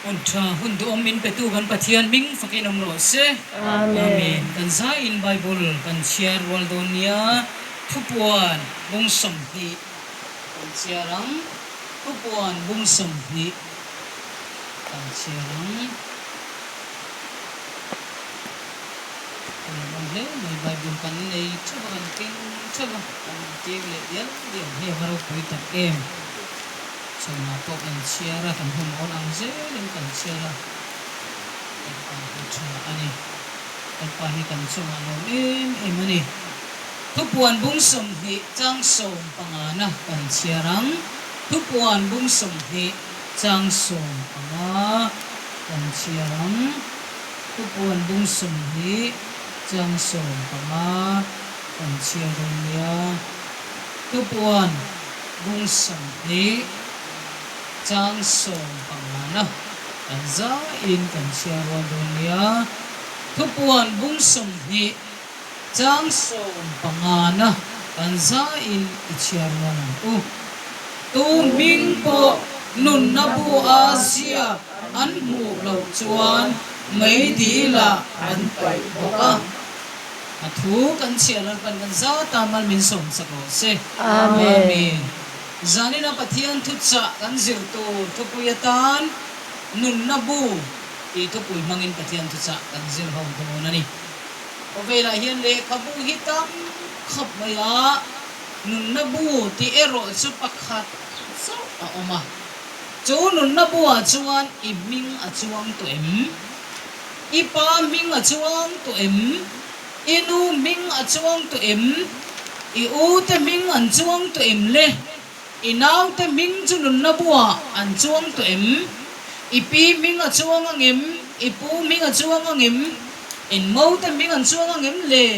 Hun tha, hun duhawm min petu kan Pathian hming fakin awm rawh se. Amen. Kan zaiin Bible kan chhiar rual dawn nia, Thupuan bung 20 kan chhiar ang. Thupuan bung 20 kan chhiar ang. Kan awm hle mai, Bible kan nei theuh a, kan keng theuh a, kan keng leh dial dial hi a va ropui tak em. Chhunah pawh kan chhiar a, kan hun awl ang zelin kan chhiar a, kan pa hi tha a ni. Kan pa hi kan chungah nuam em em a ni. Thupuan bung 20 chang 15 na kan chhiar ang. Thupuan bung 20 chang 15 kan chhiar ang. Thupuan bung 20 chang 15 kan chhiar dawn nia. Thupuan bung 20 chang 15 na kan zaiin kan chhiar rual dawn nia. Thupuan bung 20 chang 15 na kan zaiin i chhiar rual ang u. Tu hming pawh nunna bu a ziak an hmuh loh chuan mei dil ah an paih bawk a. A thu kan chhiar Lalpan kan zat a, mal min sawm chak rawh se. Amen. Zanina Pathian thuchah kan zir tur thupui atan Nunna Bu tih thupui hmangin Pathian thuchah kan zir ho dawn a ni. Khawvelah hian lehkhabu hi tam khawp mai a, Nunna Bu tih erawh chu pakhat chauh a awm a. Chu Nunna Bu-ah chuan i hming a chuang tawh em? I pa hming a chuang tawh em? I nu hming a chuang tawh em? I u te hming an chuang tawh em le? I nau te hming chu nunna buah an chuang tawh em? I pi hming a chuang ang em? I pu hming a chuang ang em? In mo te hming an chuang ang em le?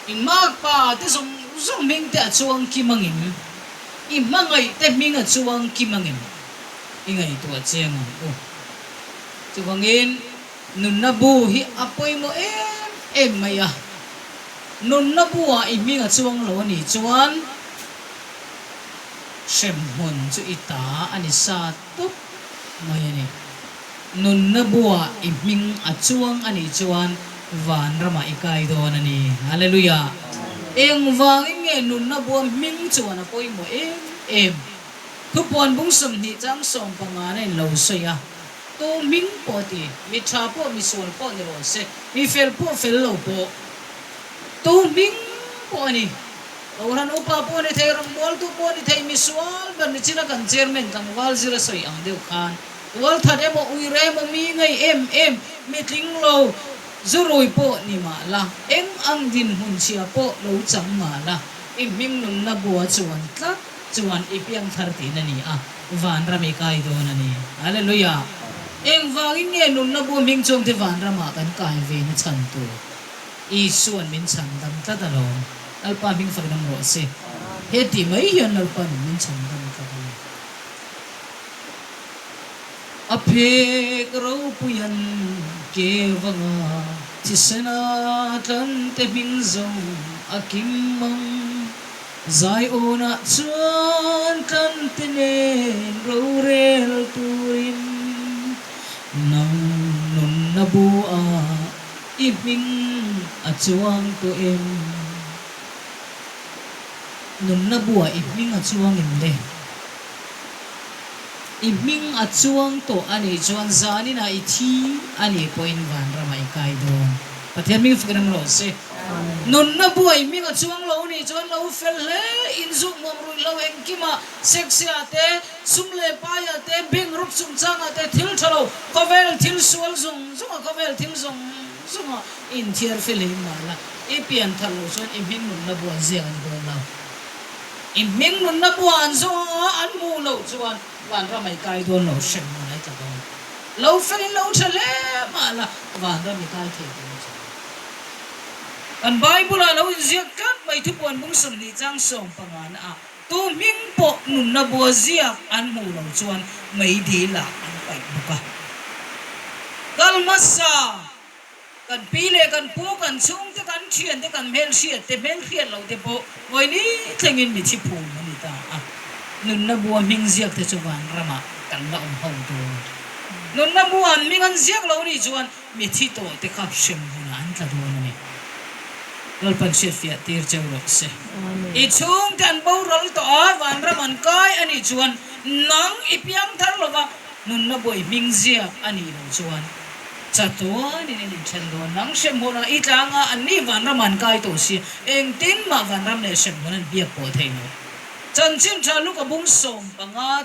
I makpa te zawng zawng hming te a chuang kim ang em? I hmangaih te hming a chuang kim ang em? I ngaihtuah chiang ang u. Chuvangin nunna bu hi a pawimawh em em mai a, nunna bu-ah i hming a chuang lo a nih chuan hremhmun chu i ta a ni sa tawp mai a ni. Nunna bu-ah i hming a chuang a nih chuan vanramah i kai dawn a ni. Hallelujah! Engvangin nge nunna bu-a hming chuan a pawimawh em em? Thupuan bung 20 chang 15 na in lo sawi a. Tu hming pawh ti, mi tha pawh mi sual pawh ni rawh se, mi fel pawh fel lo pawh, tu hming pawh a ni. Kohhran upa pawh ni thei, rawngbawltu pawh ni thei, mi sual ber ni chin a kan chairman tlangval zir a sawi ang deuh khan, tualthat emaw, uire emaw, mi ngei em em, mi tling lo, zu rui pawh ni mah la, eng ang dinhmun chhia pawh lo chang mah la, i hming nunna bua chuan tlat chuan i piangthar tihna ni a. Vanram i kai dawn a ni. Hallelujah! Engvangin nge nunna bu hming chungte vanramah kan kai ve na chhan tur? Isuan min chhan dam tlat alawm. Lalpa hming fak dam rawh se. He tih mai hian Lalpa'n min chhan dam tlat a ni. A phek ropuian ke vanga thisena tlante hming zawng a kim mang. Zaiawnah chuan tlante nen rorel turin nang nunna buah i hming a chuang tawh em? Nunna buah i hming a chuang em le? I hming a chuang tawh a nih chuan zaninah i thi a nih pawhin vanramah i kai dawn. Pathian hming fak reng rawh se. Nunna buai hming a chuang lo nih chuan lo fel hle, inzuk nuam ruih lo engkimah, sexy-ah te, sum leh paiah te, bank rawp chungchangah te, thil tha lo, khawvel thil sual zawng zawnga khawvel thil zawng zawnga inthiar fel hi mah la, i pian thar loh chuan i hming nunna bu an ziak a ni dawn lo. I hming nunna bu an zawng anga an hmuh loh chuan vanram a i kai dawn lo, hremhmun a i tla dawn. Lo felin lo tha hle mah la, vanram i kai thei dawn chuan. Kan Bible-ah lo inziak tlat mai thupuan bung 20 chang 15 na ah tu hming pawh nunna bua ziak an hmuh lo chuan mei dil ah an paih bawk a. Kal hmasa, kan pi leh kan pu, kan chhungte, kan thiante, kan hmelhriat te, hmelhriat loh te pawh vawi thlengin mi thi phum a ni ta a. Nunna bua hming ziak te chu vanramah kan la awm ho dawn. Nunna bu an hming an ziak lo nih chuan mithi tawh te kha hrem hunah an tla dawn a ni. Lalpan hriatfiah tir cheu rawh se. I chhungte an boral tawh a, vanram an kai a nih chuan nang i piang thar lova nunna buai hming ziak a nih loh chuan chatuanin in inthen dawn. Nang hremhmunah i tlang a, anni vanram an kai tawh si, engtin mah vanram leh hremhmun an biak pawh thei lo. Chanchin tha Luka bung 15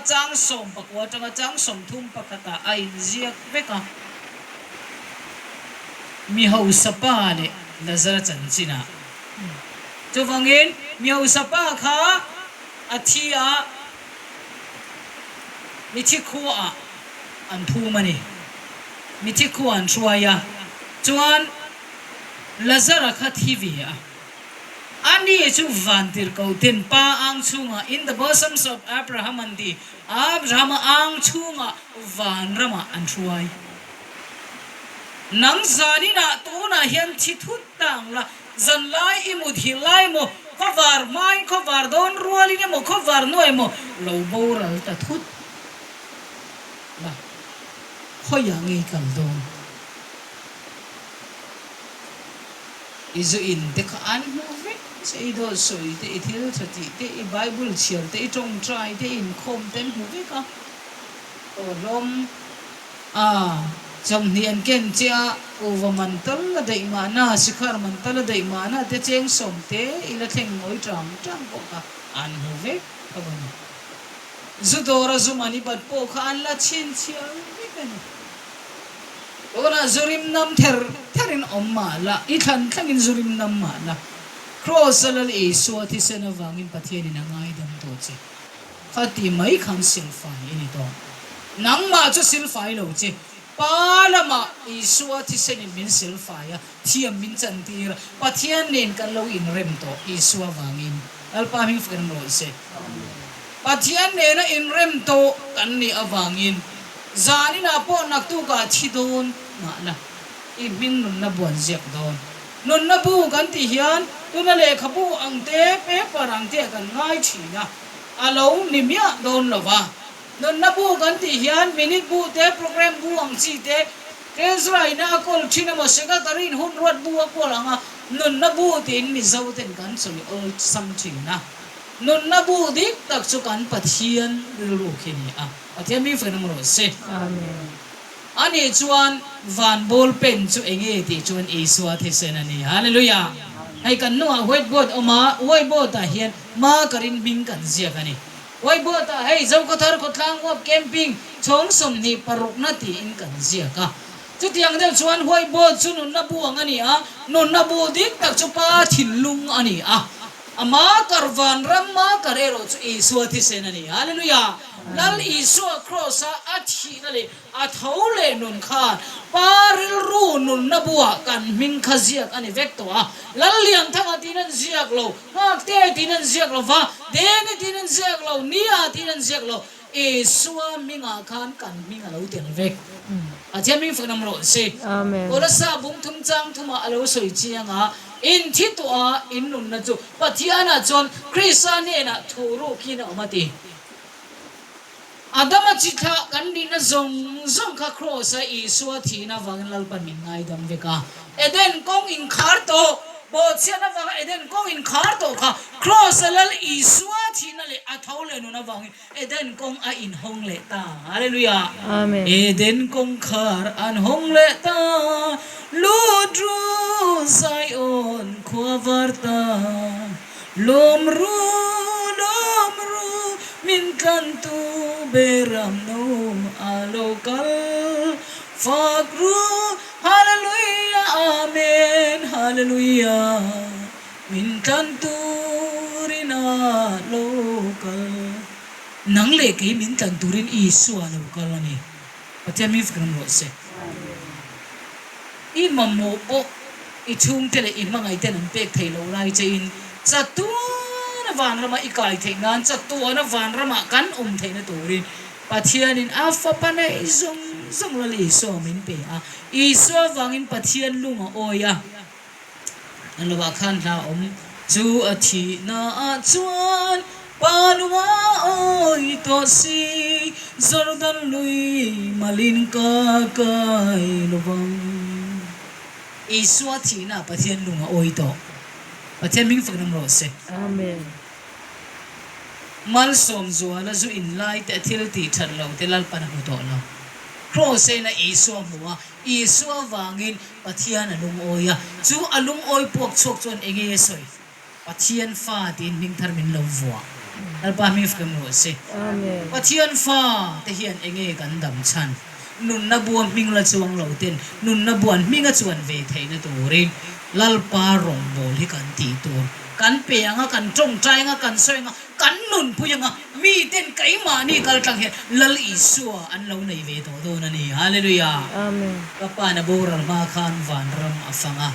chang 19 atanga chang 31 ah a inziak vek a. Mi hausa pa leh Lazara chanchinah. Chuvangin mi hausa pa kha a thi a, mithi khuaah an phum a ni. Mithi khua an hruai a, chuan Lazara kha thi ve a. Ani chu vantirhkoh ten pa ang chhungah, in the bosoms of Abraham an ti, Abrahama ang chhungah vanramah an hruai. Nang zaninah tunah hian thi thut ta ang la, zanlai i mut hi lai maw, khawvar hmain khawvar dawn rualin emaw khawvar nuai maw lo boral ta thut la, khawiah ngei kal dawn? I zu in te kha an hmuh vek che, i dawt sawi te, i thil tha tih te, i Bible chhiar te, i tawngtai te, i inkhawm te an hmu vek a, aw hlawm. A, chawmhnih an ken che a, kuva man tal a daih mahna, sikhar man tal a daih mahna te cheng sawm te i la thleng ngawi tang tang pawh kha an hmu vek tho a ni. Zu dawra zu man i bat pawh kha an la chhinchhiah vek a ni. Tunah zu rim nam ther therin awm mah la, i thlan thlengin zu rim nam mah la, Kraws a Lal Isua thisen avangin Pathianin a ngaidam tawh che. Kha ti mai khan silfai i ni tawh. Nangmah chu silfai lo che. Pa lamah Isua thisenin min silfai a, thiam min chantir a, Pathian nen kan lo inrem tawh Isua vangin. Lalpa hming fak in rawh se. Pathian nena inrem tawh kan nih avangin zaninah pawh naktukah thi dawn mah la, i hming nunna buan ziak dawn. Nunna bu kan tih hian tuna lehkhabu ang te, paper ang te kan ngai thin a, a lo ni miah dawn lo va. Nunna bu kan tih hian minute bu te, program bu ang chi te, Treasury-na a kawl thin emaw Secretary-in hun ruat bu a kawl ang a, nunna bu tiin Mizo ten kan sawi awlsam thin a. Nunna bu dik tak chu kan Pathian rilru khi a ni a. Pathian mi fain awm rawh se. Amen. Ani chuan van ball pen chu enge tih chuan Isua thisen a ni. Hallelujah! Hei kan hnungah white board awm a, white board ah hian ma ka rin hming kan ziak a ni. White board ah hei Zokhawthar khawtlang huap camping chhawng 26 na tiin kan ziak a. Chutiang deuh chuan white board chu nunna bu ang a ni a, nunna bu dik tak chu pa thinlung a ni a. A ma kar van ram ma kar erawh chu Isua thisen a ni. Hallelujah! Lal Isua kraws a a thihna leh A tho leh nun khan pa rilru nunna buah kan hming kha ziak a ni vek tawh a. Lallianthanga tiin an ziak lo, Nghakte tiin an ziak lo va, Denge tiin an ziak lo, Nia tiin an ziak lo, Isua hmingah khan kan hming a lo tel vek. Pathian hming fak nam rawh se. Kolasa bung thum chang thumah a lo sawi chiang a, In thi tawh a, in nunna chu Pathianah chuan Krista hnenah thu rukin a awm a ti. Adama chi thlah kan nihna zawng zawng kha Kraws-a Isua thihna avangin Lalpan min ngaidam vek a. Eden kawng inkhar tawh, bawhchhiatna avanga Eden kawng inkhar tawh kha Kraws-a Lal Isua thihna leh a tho leh nun avangin Eden kawng a inhawng leh ta. Hallelujah! Amen. Eden kawngkhar an hawng leh ta, lut ru Zion khua var ta. Lawm ru, lawm ru, min tlantu beram no a lo kal. Fak ru, Hallelujah, Amen, Hallelujah, min tlantu rin a lo kal. Nang leh kei min tlan turin Isua a lo kal a ni. Pathian min fak ram rawh se. I mamawh pawh i chhungte leh i hmangaihten an pek theih loh lai chein chatuana vanrama i kai theih nan, chatuana vanramah kan awm theihna turin Pathianin a fapa neih zawng zawng Lal Isua min pe a. Isua vangin Pathian lung a awi a. An lovah khan hla awm chu a thihna ah chuan. Pa lunga awi tawh si, Jordan lui malin ka kai lo vang. Isua thihna Pathian lung a awi tawh. Pathian hming fak nam rawh se. Amen. Malsawm zuala zu in lai te thil tih that lo te Lalpan a hmu tawh lo. Kraws eina Isua hmu a, Isua vangin Pathian a lungawi a, chu a lungawi puak chhuak chuan enge a sawi? Pathian fa tiin hming thar min lo vuah. Lalpa hming fak em rawh se. Pathian fa te hian enge kan dam chhan? Nunna bua hming la chuang lo ten nunna buan hminga chuan ve theihna turin Lalpa rawngbâwl hi kan tih tur. Kan pe ang a, kan tawngtai ang a, kan sawi ang a, kan nunpui ang a, miten keimahni kal tlang hian Lal Isua an lo nei ve tawh dawn a ni. Hallelujah! Ka pa na boral hma khan vanram a fang a.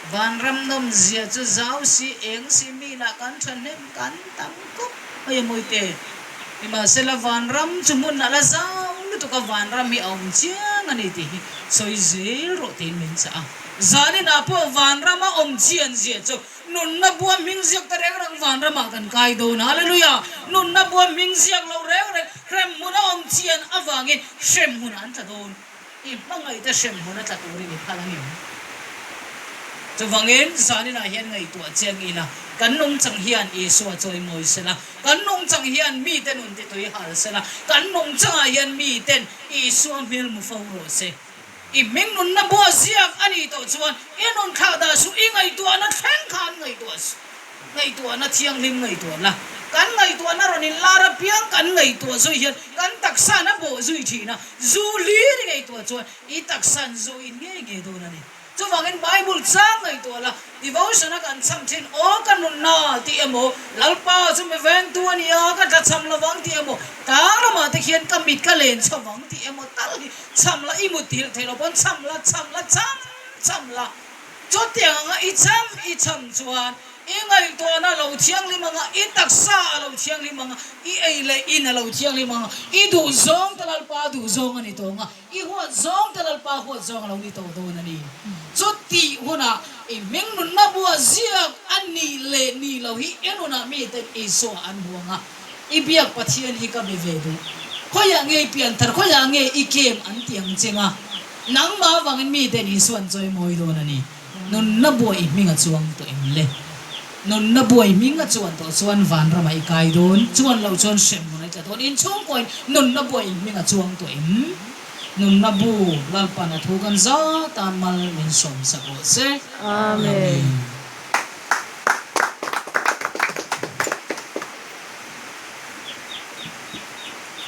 Vanram nawmzia chu zau si, eng si mi lah kan thahnem kan tam khawp mai a mawite. Nimahsela vanram chu hmun a la zau lutuk a, vanram hi a awm chiang a ni tih hi sawi zel rawh tiin min chah a. Zaninah pawh vanram a awm chian zia chu nunna bua hming ziak ta reng reng vanramah kan kai dawn. Hallelujah! Nunna bua hming ziak lo reng reng hremhmun a awm chian avangin hremhmunah an tla dawn. I hmangaihte hremhmun a tla turin i phal ang em? Chuvangin, zaninah hian ngaihtuah chiang ila, kan nungchang hian Isua chawimawi sela, kan nungchang hian mite nun ti tui hal sela, kan nungchangah hian miten Isua hmel hmu fo rawh se. I hming nunna bua ziak a nih tawh chuan i nun thlak dah suh, i ngaihtuahna thleng khan ngaihtuah suh. Ngaihtuahna thianghlim ngaihtuah la. Kan ngaihtuahna rawn inlar apiang kan ngaihtuah zui hian kan taksan a bawh zui thin a, zu hlir i ngaihtuah chuan i taksan zu in ngei ngei dawn a ni. Chuvangin Bible chang ngaihtuah la, devotion a kan chham thin, Aw ka nunna tih emaw, Lalpa chu mi vengtu a ni a, ka tla chham lovang tih emaw, tlang lamah te khian ka mit ka len chho vang tih emaw tal hi chham la, i mutthilh theih loh pawn chham la, chham la, chham chham la. Chutiang anga i cham i cham chuan i ngaihtuahna a lo thianghlim anga, i taksa a lo thianghlim anga, i ei leh in a lo thianghlim anga, i duh zawng te Lalpa duh zawng a ni tawh anga, i huat zawng te Lalpa huat zawng a lo ni tawh dawn a ni. Chutih hunah i hming nunna bua ziak a nih leh nih loh hi i nunah miten Isua an hmu anga, i biak Pathian hi ka be ve duh. Khawiah nge i pianthar, khawiah nge i kem an ti ang cheng a. Nangmah avangin mite ni Isuan chawimawi dawn a ni. Nunna buai hming a chuang tawh em le? Nunna buai hming a chuan tawh chuan vanramah i kai dawn, chuan loh chuan hremhmun a i tla dawn. Inchhungkawiin nunna buai hming a chuang tawh em? Nunna bu Lalpan a thu kan za tan mal min sawmsak rawh se. Amen.